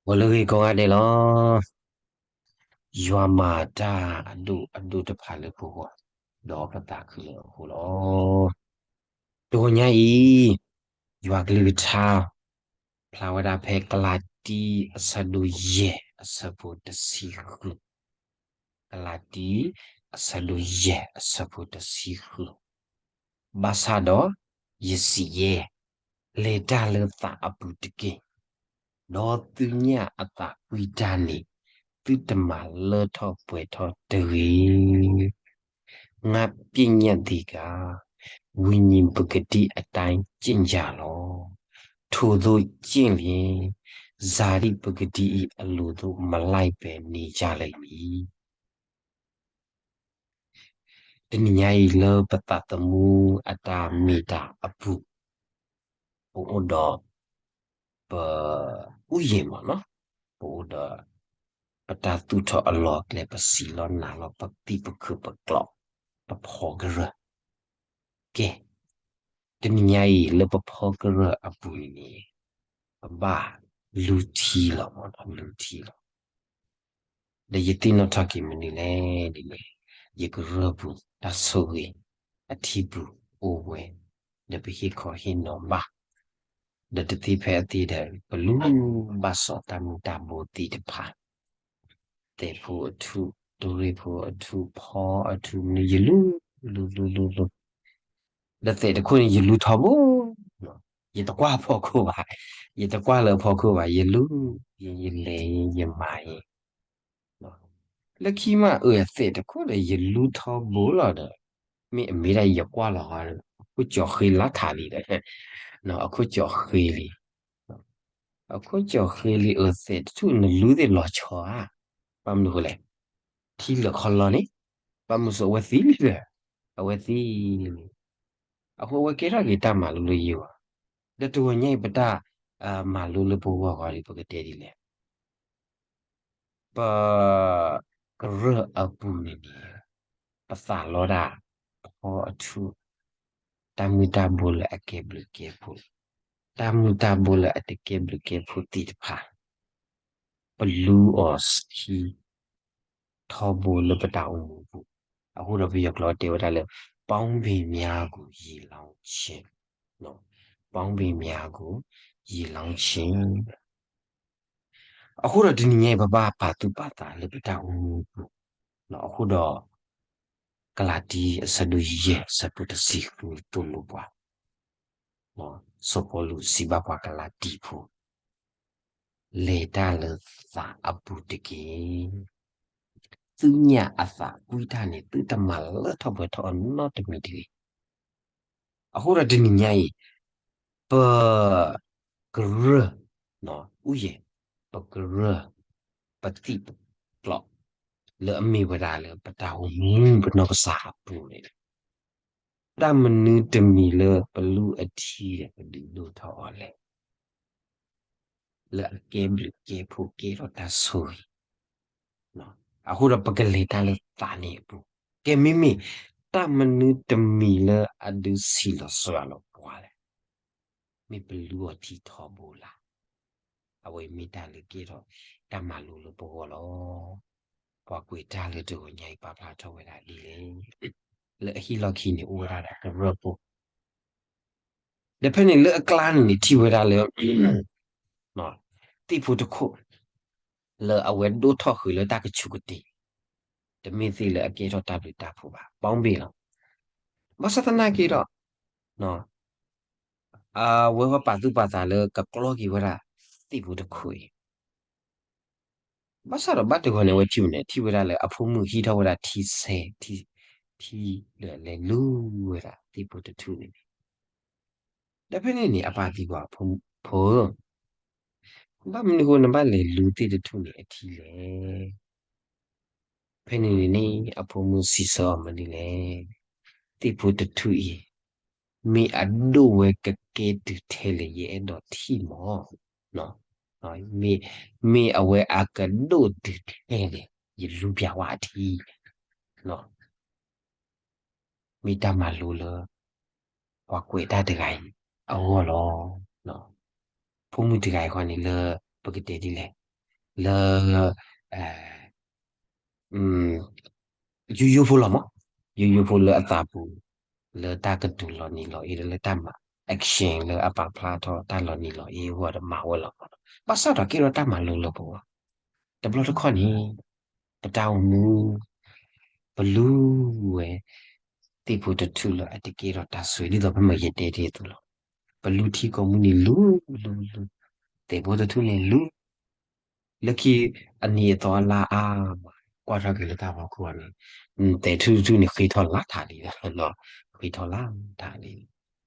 အိၣ်လၢဂ့ၢ်ကိးဂၤဒဲးလီၤ. ယွၤမၤတၢ်အဒိၣ်အဒိၣ်တဖၣ်လၢပဂီၢ်, ဒီးပသးခုလၢအဃိလီၤ. တဂီၤညါအံၤ, ယွၤကလုၢ်ကထါ ဖျါဝဲဒၣ်ဖဲကလၤတံ အဆၢဒိၣ်ယဲၢ် အဆၢဖိတဆံဃု, ကလၤတံ အဆၢဒိၣ်ယဲၢ် အဆၢဖိတဆံဃု, ဘၣ်ဆၣ်ဒီး ယစံးယဲ, လဲၤတၢ်လၢသးအပူၤတက့ၢ်. ဒီးသုညၣ်အသးကွံတၢ်န့ၣ်, သုတမၤလၢထီၣ်ပှဲၤထီၣ်တဂ့ၤ. ငါပညတ်သ့ၣ်က, ဝိညာဉ်ပကတိအတိုင်းကျင့်ကြလော့, ထိုသို့ကျင့်လျှင်, ဇာတိပကတိအလိုသို့ မလိုက်ဘဲနေကြလိမ့်မည်. တနံၤညါအံၤလၢပသးသမူအတၢ်မ့ၢ်တၢ်အပူၤ, ပအိၣ်ဒီး ပ, ဥယျာဉ်မးနီၤ, ပအိၣ်ဒီး ပတၢ်သူၣ်ထီၣ်အလီၢ်အကျဲ ပစံးလီၤနာ်လီၤ ပသံၣ်ပခုၣ်ပကျိာ် ပဖီကရၢၢ်, ကဲ, တနံၤညါအံၤလၢပဖီကရၢၢ်အပူၤန့ၣ်န့ၣ်, ပဘၣ်လူထံလီၤမးနီၤ, လူထံလီၤ. ဒီးယသ့ၣ်နီၣ်ထီၣ်က့ၤမနုၤလဲၣ်န့ၣ်, ယကရၢၢ်ပူၤတၢ်ဆိၣ်ဂ့ၤ အထံပူၤအိၣ်ဝဲ, ဒီးပဟ့ၣ်ခီဟ့ၣ်နီၤဘၣ်, ဒီးတသ့ဖဲအသ့ဒီး ပလူဘၣ်စီၣ်တၢ်မုၢ်တၢ်ဘိသ့ၣ်တဖၣ်, သဲးဖိအထူၣ်, တရ့ဖိအထူၣ်, ဖီအထူၣ်န့ၣ် ယလူ, လူ, လူ, လူ, လူ, ဒီးသဲးတခိၣ်န့ၣ် ယလူထီဘိ, ယတကွၢ်အဖီခိၣ်ဘၣ်, ယတကွၢ်လၢအဖီခိၣ်ဘၣ်, ယလူ, ယလဲၤ, ယမၤအံၤ, လၢခံမးအၢသဲးတခိၣ်ဒီး ယလူထီဘိလီၤဒီး, မ့ၢ်အမ့ၢ်ဒၣ်ယကွၢ်လီၤဟီဒီး အခိၣ်ကၠီၤဃ့လီၤထးလံဒီး, အခိၣ်ကၠီၤဃ့လံ, အခိၣ်ကၠီၤဃ့လံ အၢသဲးတထူၣ်နလူသ့ၣ်လီၤဆီဧါ, ဘၣ်မနုၤဃိလဲၣ်, ထံလၢာ်ခီလီၤန့ၣ်, ဘၣ်မနုၤဃိအဝဲသံလံဒီး, အဝဲသံလံ, အဃိအဝဲကဲထီၣ်က့ၤတၢ်မၤလိလၢယဂီၢ်, ဒီးတဂီၤညါအံၤပတၢ်မၤလိလၢပဂီၢ်ဂီၢ်ဒီး ပကတဲဒ်လဲၣ် ပ, ကရၢၢ်အပူၤန့ၣ်န့ၣ်, ပသးလီဒၣ်, ဖီအထူၣ်, တၢ်မုၢ်တၢ်ဘိလၢအကဲဘျုးကဲဖှိၣ်, တၢ်မုၢ်တၢ်ဘိလၢအတကဲဘျုးကဲဖှိၣ်သ့ၣ်တဖၣ်, ပလူအီၤဆံ ထီဘိလၢပတၢ်အိၣ်မူပူၤ, အဃိဒီးပယီၤကျိာ်တဲဝဲဒၣ်လၢ ပေါင်းပင်များကိုရေလောင်းခြင်း, ပေါင်းပင်များကိုရေလောင်းခြင်း, အဃိဒီးတနံၤညါအံၤ ပဘၣ်ပာ်သူၣ်ပာ်သးလၢပတၢ်အိၣ်မူပူၤ, အဃိဒီး ကလၤတံ အဆၢဒိၣ်ယဲၢ် အဆၢဖိတဆံဃုသိၣ်လိပှၤ, စီၤပီလူးစံးဘၣ်ပှၤကလၤတံဖိ, လဲၤတၢ်လၢသးအပူၤတက့ၢ်. သုညၣ်အသးကွံတၢ်န့ၣ် သုတမၤလၢထီၣ်ပှဲၤထီၣ်အီၤနီတမံၤတဂ့ၤ. အဃိဒီးတနံၤညါအံၤ ပကရၢၢ်, အူယဲၢ်, ပကရၢၢ်, ပသံၣ်ပကျိာ် လၢအမ့ၢ်ဝဲဒၣ်လၢပတၢ်အိၣ်မူပနီၢ်ကစၢ်အပူၤန့ၣ်, တၢ်မနုၤတမံၤလၢပလူအထံဒီးပဒုးဒိၣ်ထီၣ်အီၤလဲၣ်. လၢအကဲဘျုးကဲဖှိၣ်ကဲထီၣ်တၢ်ဆိၣ်ဂ့ၤ, အဃိဒီးပကလဲၤတၢ်လၢသးန့ၣ်အပူၤ, ကဲမ့မ့ၢ် တၢ်မနုၤတမံၤလၢအဒုးဆံးလီၤစှၤလီၤပှၤလဲၣ်. မ့ၢ်ပလူအီၤထံထီဘိလၢ်. အဝဲမ့ၢ်တၢ်လၢကဲထီၣ်တၢ်မၤလိလၢပဂီၢ်လီၤ. ပှၤကွဲးတၢ်လၢတဂီၤညါအံၤပာ်ဖျါထီၣ်ဝဲဒၣ်ဒ်လဲၣ်. လၢအဟံၣ်လီၢ်ခံန့ၣ် အိၣ်ဝဲဒၣ်ဒီးကရၢၢ်ဖိ ဒီးဖဲန့ၣ်လၢအကျါန့ၣ်န့ၣ် ထံၣ်ဝဲဒၣ်လၢ သ့ၣ်ဖိတခိၣ် လၢအဝဲဒိၣ်ထီၣ်ဃုာ်လၢတၢ်ကဆူးကတ့ၢ်, တမ့ၢ်သ့ၣ်လၢအကဲထီၣ်တၢ်ဘျုးတၢ်ဖှိၣ်ဘၣ်, ပေါင်းပင်လီၤ. ဘၣ်ဆၣ်သနာ်က့ဒီး အဝဲပာ်သူၣ်ပာ်သးလၢကကျီက့ၤဝဲဒၣ်သ့ၣ်ဖိတခိၣ်အံၤ ဘၣ်ဆၣ်ဒီးဘၣ်တဂီၤန့ၣ် အဝဲထံၣ်ဝဲန့ၣ် ထံၣ်ဝဲဒၣ်လၢအဖိမုၣ်ဟံးထီၣ်ဝဲဒၣ်ထံဆဲး, ထံ, ထံဒီးလဲၤလူဝဲဒၣ်သ့ၣ်ဖိတထူၣ်န့ၣ်န့ၣ်, ဒီးဖဲန့ၣ်န့ၣ် အပၢ်သံကွၢ်ဖိဧၢ, ဘၣ်မနုၤဃိနဘၣ်လဲၤလူသ့ၣ်တထူၣ်န့ၣ်အထံလဲၣ်. ဖဲန့ၣ်န့ၣ်န့ၣ် အဖိမုၣ်စံးဆၢအီၤမနုၤလဲၣ်, သ့ၣ်ဖိတထူၣ်အံၤ မ့ၢ်အဒိၣ်ဝဲကကဲတုၤထဲလဲၣ် ယအဲၣ်ဒိးထံၣ်မး, မ့ၢ်အဝဲအကဒိၣ်တုၤထဲလဲၣ် ယလူပျးဝဲအထံ, မ့ၢ်တၢ်မၤလိလၢ ပှၤကွဲးတၢ်တဂၤအံၤအဂီၢ်လီၤ. ဖိမုၣ်တဂၤအံၤဃီန့ၣ်လၢ ပကတဲဒ်လဲၣ်, လၢ ယိယိဖိလီၤမး, ယိယိဖိလၢအသးပူၤ လၢတၢ်ကတိၤလီၤနံၤလီၤအ့ လၢတၢ်မၤ action လၢအပာ်ဖျါထီၣ်တၢ်လီၤနံၤလီၤအ့အဂီၢ်ဒီးမၤဝဲလီၤမး. ဘၣ်ဆၣ်ဒီးကဲထီၣ်တၢ်မၤလိလၢပဂီၢ်, တဘျီတခီၣ်န့ၣ် ပတၢ်အိၣ်မူ ပလူဝဲ သ့ၣ်ဖိတထူၣ်လၢအတကဲထီၣ်တၢ်ဆိၣ်ဂ့ၤ ဒ်သိးဖဲမ့ၢ်ယတဲတ့ၢ်အသိးလီၤ. ပလူထံကိးမုၢ်နံၤလူၤလူၤလူၤ, သဲးဖိတထူၣ်န့ၣ်လူၤ လၢခံအနံၤအသီအလါအါမး ကွၢ်ထီၣ်က့ၤလၢတၢ်ဖီခိၣ်အီၤန့ၣ် သဲးထူၣ်တထူၣ်န့ၣ် ဃ့ထီၣ်လါထးလံ, ဃ့ထီၣ်လါထးလံ,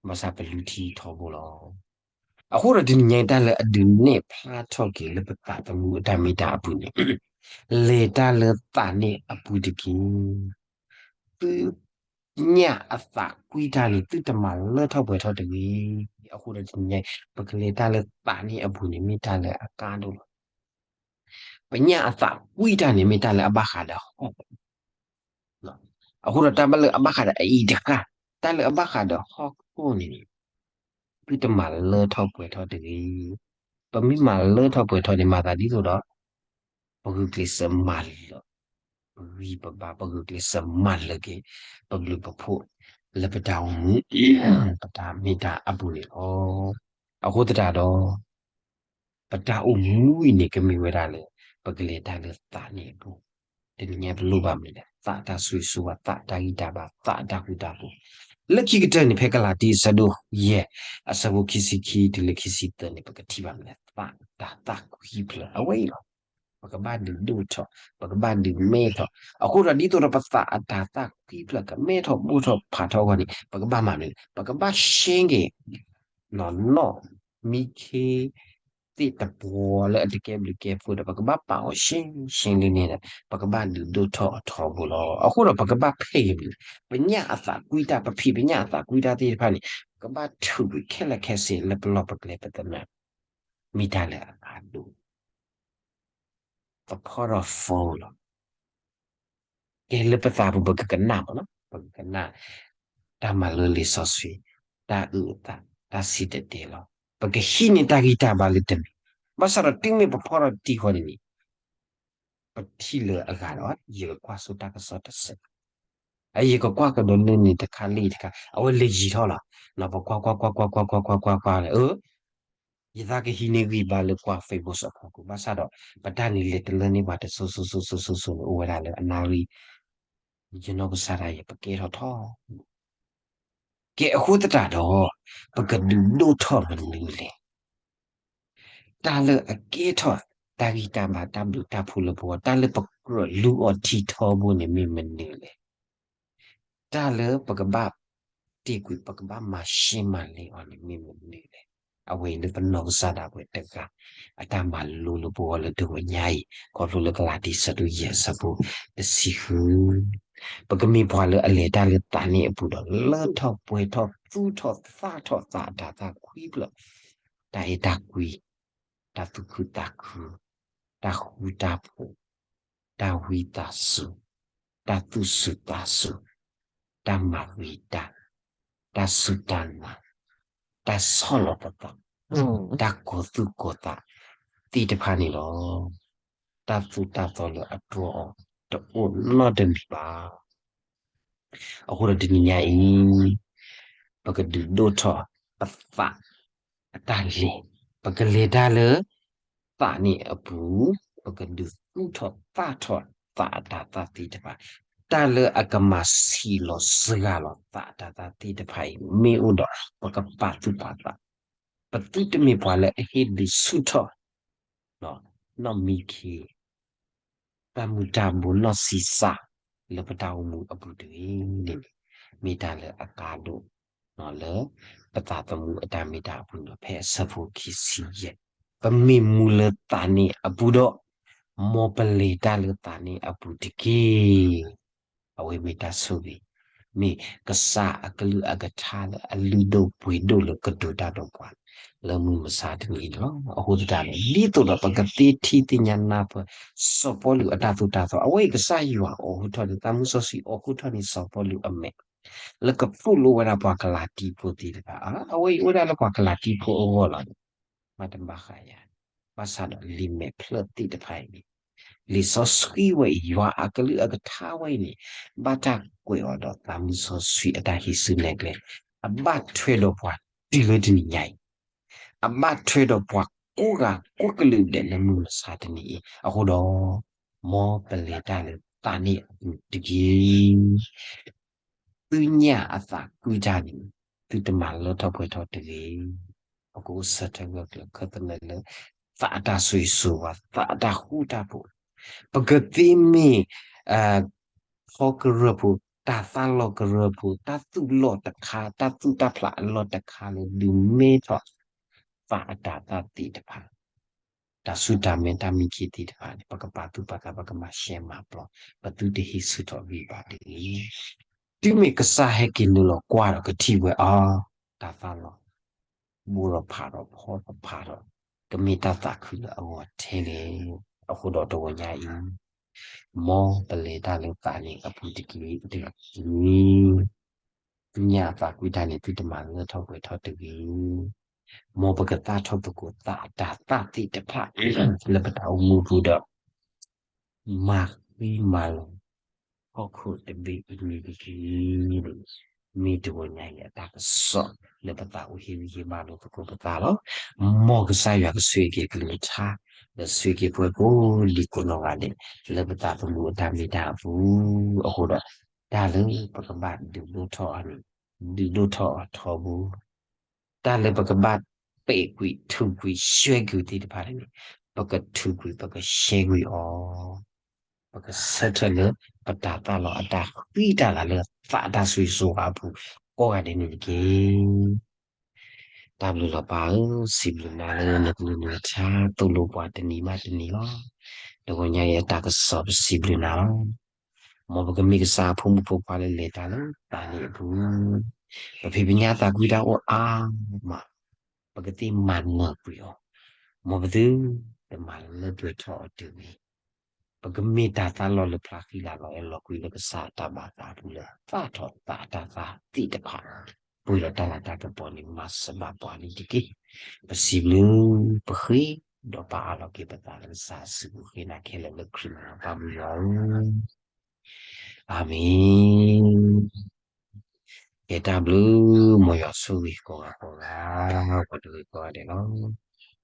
ဘၣ်ဆၣ်ပလူထံထီဘိလီၤ. အဃိဒီးတနံၤညါအံၤ တၢ်လၢအဒုးနဲၣ်ဖျါထီၣ်က့ၤလၢပသးသမူအတၢ်မ့ၢ်တၢ်အပူၤန့ၣ် လဲၤတၢ်လၢသးန့ၣ်အပူၤတက့ၢ်. သု ညၣ်အသးကွံတၢ်န့ၣ် သုတမၤလၢထီၣ်ပှဲၤထီၣ်တဂ့ၤ. အဃိဒီးတနံၤညါအံၤ ပကလဲၤတၢ်လၢသးန့ၣ်အပူၤန့ၣ် မ့ၢ်တၢ်လၢအကါဒိၣ်လီၤ. ပညၣ်အသးကွံတၢ်န့ၣ် မ့ၢ်တၢ်လၢအဘၣ်ဃးဒီးဟီၣ်ခိၣ်, အဃိဒီးတၢ်ဘၣ်လၢအဘၣ်ဃးဒီးအအံၤတဃၣ်, တၢ်လၢအဘၣ်ဃးဒီးဟီၣ်ခိၣ်န့ၣ်န့ၣ် သုတမၤလၢထီၣ်ပှဲၤထီၣ်တဂ့ၤ. ပမ့ၢ်မၤလၢထီၣ်ပှဲၤထီၣ်န့ၣ် မၤသးဒ်သိးဒီး ပဂုာ်ကျဲးစၢးမၤလၢ ပဂံၢ်ပဘါ ပဂုာ်ကျဲးစၢးမၤလၢက့ၤ ပဘျုးပဖှိၣ်လၢပတၢ်အိၣ်မူ ပတၢ်မ့ၢ်တၢ်အပူၤန့ၣ်လီၤ. အဃိသတးဒီး ပတၢ်အိၣ်မူအံၤန့ၣ် ကမ့ၢ်ဝဲဒၣ်လၢ ပကလဲၤတၢ်လၢသးန့ၣ်အပူၤ, တနံၤညါပလိၣ်ဘၣ်မနုၤလဲၣ်, သးတၢ်ဆိၣ်ဂ့ၤဆိၣ်ဝါ, သးတၢ်ဂံၢ်တၢ်ဘါ, သးတၢ်ဃူတၢ်ဖိး. လၢခံကတၢၢ်န့ၣ် ဖဲကလၤတံ အဆၢဒိၣ်ယဲၢ် အဆၢဖိခံဆံခံတုၤလၢခံဆံသၢန့ၣ် ပကထံၣ်ဘၣ်မနုၤလဲၣ်, သးတၢ်သးကွံဖျၢၣ်အဝဲအံၤလီၤ. ပကဘၣ်ဒုးဒိၣ်ထီၣ်, ပကဘၣ်ဒုးမဲထီၣ်. အဃိဒီးဒ်သိးဒီးပသးအတၢ်သးကွံဖျၢၣ် ကမဲထီၣ်ဘိၣ်ထီၣ်ဖးထီၣ်အဂီၢ်န့ၣ် ပကဘၣ်မၤမနုၤလဲၣ်, ပကဘၣ်ရှဲက့ၤ နီၢ်နီၢ်မံခ့ သ့ၣ်တပှီၤလၢအတကဲဘျုးကဲဖှိၣ်ဒီး ပကဘၣ်ပာ်အီၤရှဲရှဲလံန့ၣ်ဒီး ပကဘၣ်ဒုးဒိၣ်ထီၣ်အထီဘိလီၤ. အဃိဒီးပကဘၣ်ဖဲအံၤမနုၤလဲၣ်, ပညၣ်အသးကွံတၢ်, ပဖံးပညၣ်အသးကွံတၢ်သ့ၣ်တဖၣ်န့ၣ် ပကဘၣ်ထုးကွံာ်ခဲလၢာ်ခဲဆ့လၢပလီၢ်ပကျဲပသနၢၣ်, မ့ၢ်တၢ်လၢအကါဒိၣ် သဖီထီၣ်သီလီၤ. ကဲလၢပသးပူၤ ပကကနၣ်မးနီၤ, ပကကနၣ် တၢ်မၤလိလံာ်စီဆှံ, တၢ်အုၣ်အသး, တၢ်စံၣ်တဲၤတဲလီၤ. ပကဟံးန့ၢ်တၢ်ဂံၢ်တၢ်ဘါလၢတမံၤ, ဘၣ်ဆၣ်ဒီးတုၤမ့ၢ်ပဖီထီၣ်တံၢ်ဃီန့ၣ်န့ၣ် ပထံၣ်လၢအဂၤဒီး ယကကွၢ်ဆိတၢ်ကစီၣ်တစဲး, အယကကွၢ်ကဒီးလၢန့ၣ်တခါလၢအံၤတခါ, အဝဲလဲၤယံၤထီၣ်လီၤ. ပကွၢ်ကွၢ်ကွၢ်ကွၢ်ကွၢ်ကွၢ်ကွၢ်ကွၢ်ကွၢ်ကွၢ်လၢ အၢ ယသးကဟံးန့ၢ်ဂံၢ်ဘါလၢကွၢ် Facebook အဖီခိၣ်, ဘၣ်ဆၣ်ဒီး ပတၢ်န့ၣ်လဲၤတလၢန့ၢ်ပှၤတစိၤစိၤစိၤစိၤစိၤစိၤန့ၣ် အိၣ်ဝဲဒၣ်လၢအနၣ်ရံၣ် ယနီၢ်ကစၢ်ဒၣ်ယဲ ပကဲထီၣ်ထီဘိ. ကဲအဃိသတးဒီး ပကဒုးဒိၣ်ထီၣ်မနုၤလဲၣ်. တၢ်လၢအကဲထီၣ် တၢ်ဂံၢ်တၢ်ဘါ တၢ်ဘျုးတၢ်ဖှိၣ်လၢပဂီၢ်, တၢ်လၢပကြၢးလူအီၤထံထီဘိန့ၣ်မ့ၢ်မနုၤလဲၣ်. တၢ်လၢပကဘၣ်တ့ၢ်ကွံာ် ပကဘၣ်မၤရှဲမၤလဲၤအီၤန့ၣ်မ့ၢ်မနုၤလဲၣ်. အဝဲအံၤလၢပနီၢ်ကစၢ်ဒၣ်ဝဲတဂၤ အတၢ်မၤလိလၢပဂီၢ်လၢတဂီၤညါအံၤ ခီဖျိလၢကလၤတံ အဆၢဒိၣ်ယဲၢ် အဆၢဖိတဆံဃု ပကမ့ၢ်ပှၤလၢအလဲၤတၢ်လၢသးန့ၣ်အပူၤဒီး လၢထီၣ်ပှဲၤထီၣ်သူၣ်ထီၣ်သၣ်ထီၣ်သးအတၢ်သးကွံဖျၢၣ်, တၢ်အဲၣ်တၢ်ကွံ, တၢ်သူၣ်ခုသးခု, တၢ်ဃူတၢ်ဖိး, တၢ်ဝံသးစူၤ, တၢ်သူၣ်စူၤသးစူၤ, တၢ်မၤဂ့ၤတၢ်, တၢ်စူၢ်တၢ်နာ်, တၢ်ဆီၣ်လီၤပသး, တၢ်ကီၤသူၣ်ကီၤသးသ့ၣ်တဖၣ်န့ၣ်လီၤ. တၢ်သိၣ်တၢ်သီလၢအတြီအီၤ တအိၣ်နီတမံၤဘၣ်. အဃိဒီးတနံၤညါအံၤ ပကဒုးဒိၣ်ထီၣ်ပသးအတၢ်လဲၤ, ပကလဲၤတၢ်လၢသးန့ၣ်အပူၤ, ပကဒုးသူၣ်ထီၣ်သၣ်ထီၣ်သးအတၢ်သးသ့ၣ်တဖၣ်, တၢ်လၢအကမၤဆံးလီၤစှၤလီၤသးအတၢ်သးသ့ၣ်တဖၣ်အံၤ မ့ၢ်အိၣ်ဒီး ပကပာ်သူၣ်ပာ်သး, ပသုတမ့ၢ်ပှၤလၢအဟ့ၣ်ဒုးဆူၣ်ထီၣ် နီၢ်မံခ့ တၢ်မူၤတၢ်ဘှီးနီၢ်ဆံးစၢ် လၢပတၢ်အိၣ်မူအပူၤတဂ့ၤန့ၣ်န့ၣ် မ့ၢ်တၢ်လၢအကါဒိၣ် လၢပသးသမူအတၢ်မ့ၢ်တၢ်အပူၤန့ၣ် ဖဲအဆၢဖိခံဆံယဲၢ်, ပမ့ၢ်မူလၢသးန့ၣ်အပူၤဒီး မ်ပလဲၤတၢ်လၢသးန့ၣ်အပူၤတက့ၢ်. အဝဲမ့ၢ်တၢ်ဆိၣ်ဂ့ၤ, မ့ၢ်ကစၢ်အကလုၢ်အကထါလၢအလုၢ်ဒိၣ်ပှ့ၤဒိၣ်လၢကတိၤတၢ်ဒီးပှၤ လၢမုၢ်မဆါတနံၤအံၤန့ၣ်လီၤ. အဃိသတးဒီး ဒ်သိးဒီးပကသ့ထံသ့ၣ်ညါနၢ်ပၢၢ် စီၤပီလူးအတၢ်သိၣ်တၢ်သီ, အဝဲအံၤကစၢ်ယွၤအိးထီၣ်န့ၢ် သးမုၢ်စီဆှံအိးထီၣ်န့ၢ်စီၤပီလူးအမဲာ် လၢကသိၣ်လိဝဲဒၣ်ပှၤကလၤတံဖိသ့ၣ်တဖၣ်, အဝဲအံၤအိၣ်ဒၣ်လၢပှၤကလၤတံဖိအဂီၢ်လီၤ. မ့ၢ်တဘၣ်ဃးယၤ ဘၣ်ဆၣ်ဒီးလံာ်မဲာ်ဖျၢၣ်သ့ၣ်တဖၣ်အံၤန့ၣ်, လံာ်စီဆှံဝဲအံၤ ယွၤအကလုၢ်အကထါဝဲအံၤန့ၣ်, ဘၣ်တၢ်ကွဲးအီၤဒီးသးမုၢ်စီဆှံအတၢ်ဟံးစုနဲၣ်ကျဲ, အဘၣ်ထွဲဒီးပှၤတုၤလၢတနံၤညါအံၤ, အဘၣ်ထွဲဒီးပှၤကိးဂၤကိးကလုာ်ဒဲးလၢမုၢ်မဆါတနံၤအံၤ, အဃိဒီး မ်ပလဲၤတၢ်လၢသးန့ၣ်အပူၤတက့ၢ်. သုညၣ်အသးကွံတၢ်န့ၣ် သုတမၤလၢထီၣ်ပှဲၤထီၣ်တဂ့ၤ. ပကအိၣ်ဆၢထၢၣ်ဂၢၢ်ကျၢၤခၢၣ်သနၢၣ်လၢ သးအတၢ်ဆိၣ်ဂ့ၤဆိၣ်ဝါ သးအတၢ်ဃူတၢ်ဖိး, ပကသ့မ့ၢ် ထီကရၢၢ်ဖိ, တၢ်သးလီၤကရၢၢ်ဖိ, တၢ်သူၣ်လီၤတခါ, တၢ်သူၣ်တၢ်ဖျးအလီၢ်တခါလၢဒုးမဲထီၣ် သးအတၤသၣ်သ့ၣ်တဖၣ်, တၢ်ဆူၣ်တၢ်မဲတၢ်မံခ့သ့ၣ်တဖၣ်န့ၣ် ပကပာ်သူၣ်ပာ်သး ပကမၤရှဲမၤပျီ, ပသုတဟ့ၣ်ဆူၣ်ထီၣ်ဂံၢ်ဘါတဂ့ၤ. တုၤမ့ၢ်ကစၢ်ဟဲက့ၤနုာ်လီၤကွၢ်ဒီးကထံၣ်ဝဲအီၤ, တၢ်သးလီၤ ဘိၣ်ထီၣ်ဖးထီၣ်ဖီထီၣ်ဖးထီၣ်, ကမ့ၢ်တၢ်သးခုလၢအဂီၢ်ထဲလဲၣ်. အဃိဒီးတဂီၤညါအံၤ, မ်ပလဲၤတၢ်လၢသးန့ၣ်အပူၤတက့ၢ်. သုညၣ်အသးကွံတၢ်န့ၣ် သုတမၤလၢထီၣ်ပှဲၤထီၣ်တဂ့ၤ. မ်ပကသၣ်ထီၣ်သကိးသးအတၤသၣ်သ့ၣ်တဖၣ် လၢပတၢ်အိၣ်မူပူၤဒီး မၤဃံမၤလၤ ဟီၣ်ခိၣ်တဘ့ၣ်အံၤန့ၣ်တက့ၢ်. မ့ၢ်တဂီၤညါအံၤအတၢ်ကစီၣ်လၢပသးအိၣ်ဟ့ၣ်ဂံၢ်ဟ့ၣ်ဘါလိာ်သကိးပသးလီၤ. မ်ကစၢ်ယွၤကဆိၣ်ဂ့ၤက့ၤကလုၢ်ကထါ ဒီးဆိၣ်ဂ့ၤက့ၤပှၤကိးဒံကိးနီၢ်ဂၤဒဲး လၢပသးသမူအတၢ်မ့ၢ်တၢ်အပူၤ, အဃိဒီး တၢ်လၢပကဘၣ်ဒုးဒိၣ်ထီၣ်အီၤန့ၣ် ဒုးဒိၣ်ထီၣ်အီၤထီဘိ တၢ်လၢပကဘၣ်ပဲာ်ကွံာ် ထုးကွံာ် ရှဲကွံာ်သ့ၣ်တဖၣ်န့ၣ် ပကထုးကွံာ် ပကရှဲကွံာ်အီၤ, ပကဆၢထၢၣ်လၢ ပတၤသၣ်လီၤအတၢ်ဃံတၢ်လၤလၢသးအတၢ်ဆိၣ်ဂ့ၤဆိၣ်ဝါအပူၤ ကိးဂၤဒဲးန့ၣ်တက့ၢ်. တၢ်ဘျုးလီၤပၢ်ဧၢ, စံးဘျုးနၤလၢနကလုၢ်နကထါသိၣ်လိပှၤတနံၤဘၣ်တနံၤလီၤ. တဂီၤညါအံၤအတၢ်ကစီၣ်ပစံးဘျုးနၤလီၤ. မ်ပကမ့ၢ်ကစၢ်အဖိမုၣ်ဖိခွါလၢလဲၤတၢ်လၢသးန့ၣ်အပူၤ, ပဖံးပညၣ်သးကွံတၢ်အိၣ်အါမး, ပကသ့ၣ်မၤနၢၤကွံာ်အီၤ, မ်ပသုတမၤလၢပှဲၤထီၣ်အီၤတဂ့ၤ. ပကမ့ၢ်တၢ်သၣ်လီၤလၢဖျါဃံလၤလီၤအဲၣ်လီၤကွံလၢကစၢ်အတၢ်ဘၣ်သးအပူၤလၢသၣ်ထီၣ်သးအတၤသၣ်သ့ၣ်တဖၣ်, ပှဲၤဒီးတၢ်လၤတၢ်ကပီၤန့ၣ် မၤစၢၤဘၣ်ပှၤန့ၣ်တက့ၢ်. ပစံးဘျုးပဃ့ ဒီးပာ်အါလီၤက့ၤပသးလၢကစၢ်အစုပူၤ ဃ့နၤခဲလၢာ်လၢခရံာ်အမံၤ ပၢ်မုၢ်ယွၤဧၢ, အၤမ့ၣ်. ကဲတၢ်ဘျုး, မ်ယွၤဆိၣ်ဂ့ၤကိးဂၤကိးဂၤ, ပှၤတဂ့ၤကိးဂၤဒဲးလီၤ.